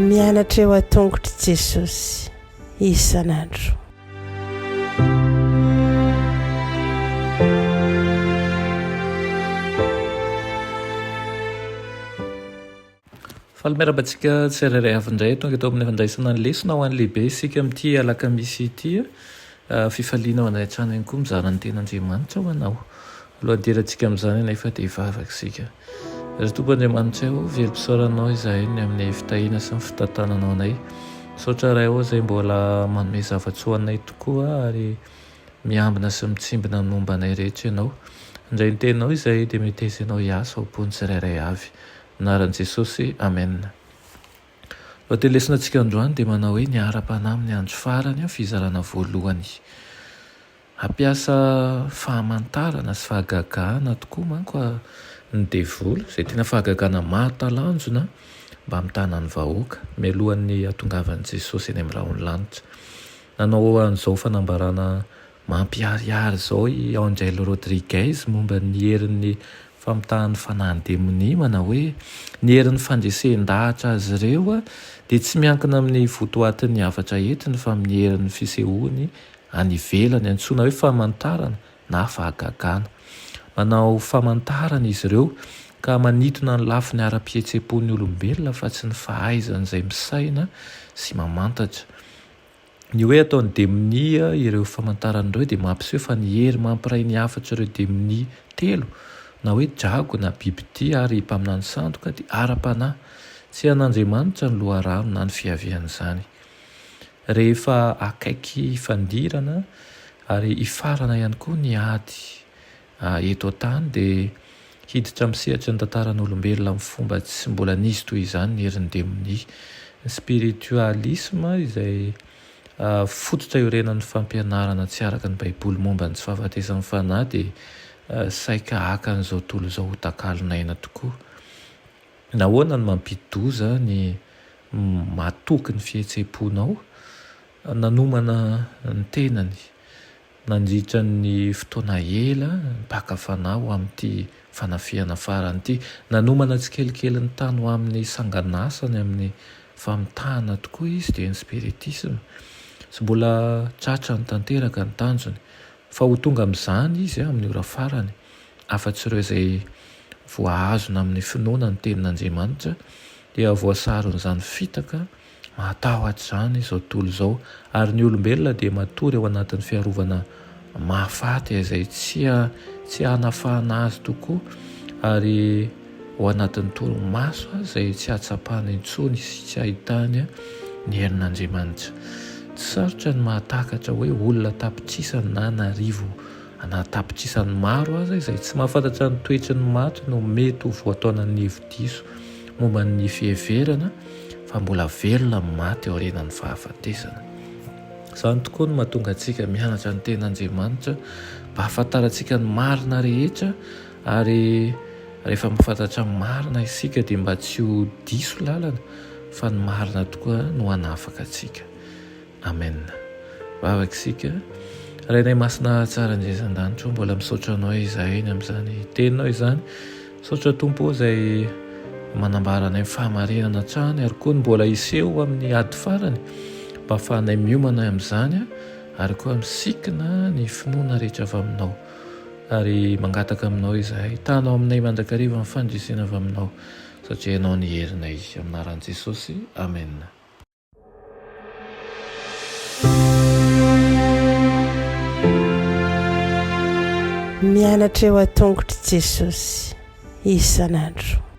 Mianatra eo an-tongotr'i Jesosy isan'andro. Faly miarahaba antsika tsirairay avy indray tonga eto amin'ny fandraisana ny lesona ho an'ny lehibe isika amin'ity alakamisy ity. Fifaliana ho anay hatrany ihany koa mizara ny tenin'Andriamanitra ho anao. Alohan'ny hidirantsika amin'izany anefa dia hivavaka isika. Ry Tompo Andriamanitray ô, velom-pisaorana Anao izahay ny amin'ny fitahiana sy ny fitantananao anay. Misaotra Ray ô izay mbola manome zava-tsoa anay tokoa ary miambina sy mitsimbina ny momba anay rehetra Ianao. Handray ny teninao izahay dia meteza Ianao hiasa ao am-pon'ny tsirairay avy. Anaran'i Jesosy, Amen. Lohateny lesona antsika androany dia manao hoe ny ara-panahy amin'ny andro farany, fizarana voalohany. Hampiasa fahamantarana sy fahagagana tokoa manko ny devoly, izay tena fahagagana mahatalanjona mba hamitahana ny vahoaka, mialohan'ny hahatongavan'i Jesosy eny amin'ny rahon'ny lanitra. Nanao an'izao fanambarana Mampiharihary izao i Angel Rodriguez momba ny herin'ny famitahan'ny fanahin-demonia manao hoe, Ny herin'ny fandresen-dahatra azy ireo dia tsy miankina amin'ny votoatin'ny hafatra entiny fa amin'ny herin'ny fisehoany any ivelany antsoina hoe famantarana na fahagagana. Manao famantarana izy ireo ka manintona ny lafiny ara-pihetseham-pon'ny olombelona fa tsy ny fahaizan'izay misaina sy mamantatra. Ny hoe ataon'ny demonia ireo famantarana ireo dia mampiseho fa ny hery mampiray ny hafatr'ireo demonia telo, na hoe dragona, bibidia ary mpaminany sandoka, dia ara-panahy. Tsy an'Andriamanitra ny loharano na ny fiavian'izany. Rehefa akaiky hifandirana ary hifarana ihany koa ny ady eto an-tany dia hiditra amin'ny sehatry ny tantaran'olombelona amin'ny fomba tsy mbola nisy toy izany ny herin'ny demonia. Ny spiritualisme izay fototra iorenan'ny fampianarana tsy araka ny Baiboly momba ny tsy fahafatesan'ny fanahy dia saika haka an'izao tontolo izao ho takalon'aina tokoa. Nahoana no mampidi-doza ny matoky ny fihetseham-ponao? Nanomana ny tenany Nandritra ny fotoana ela, ny mpaka fanahy ho amin'ity fanafihana farany ity. Nanomana tsikelikely ny tany ho amin'ny sangan'asany amin'ny famitahana tokoa izy, dia ny spiritisma. Tsy mbola tratrany tanteraka ny tanjony, fa ho tonga amin'izany izy amin'ny ora farany, afa-tsy ireo izay voahazona amin'ny finoana ny Tenin'Andriamanitra dia voasaron'izany fitaka Mahatahotra izany izao tontolo izao, ary ny olombelona dia matory ao anatin'ny fiarovana mahafaty izay tsy tsy hanafahana azy tokoa, ary ao anatin'ny torimaso izay tsy hahatsapany intsony sy tsy hahitany ny herin'Andriamanitra. Tsy sarotra ny mahatakatra hoe olona tapitrisany na an'arivo na tapitrisany maro aza izay tsy mahafantatra ny toetry ny maty no mety ho voataonan'ny hevi-diso momba ny fiheverana fa mbola velona ny maty aorianan'ny fahafatesana. Izany tokoa no mahatonga antsika mianatra ny Tenin'Andriamanitra mba hahafantarantsika ny marina rehetra ary rehefa mahafantatra ny marina isika dia mba tsy ho diso lalana fa ny marina tokoa no hanafaka antsika. Amen. Vavaka isika. Rainay masina tsara indrindra an-danitra ô, mbola misaotra anao izahay ny amin'izany teninao izany. Misaotra Tompo ô izay manambara anay ny fahamarinana hatrany ary koa ny mbola hiseho amin'ny ady farany mba hahafahanay miomana amin'izany ary koa misikina ny finoana rehetra avy aminao. Ary mangataka aminao izahay, tano aminay mandrakariva ny fandresena avy aminao satria ianao ny herinay. Amin'ny anaran'i Jesosy. Amen. Mianatra eo an-tongotr'i Jesosy isan'andro.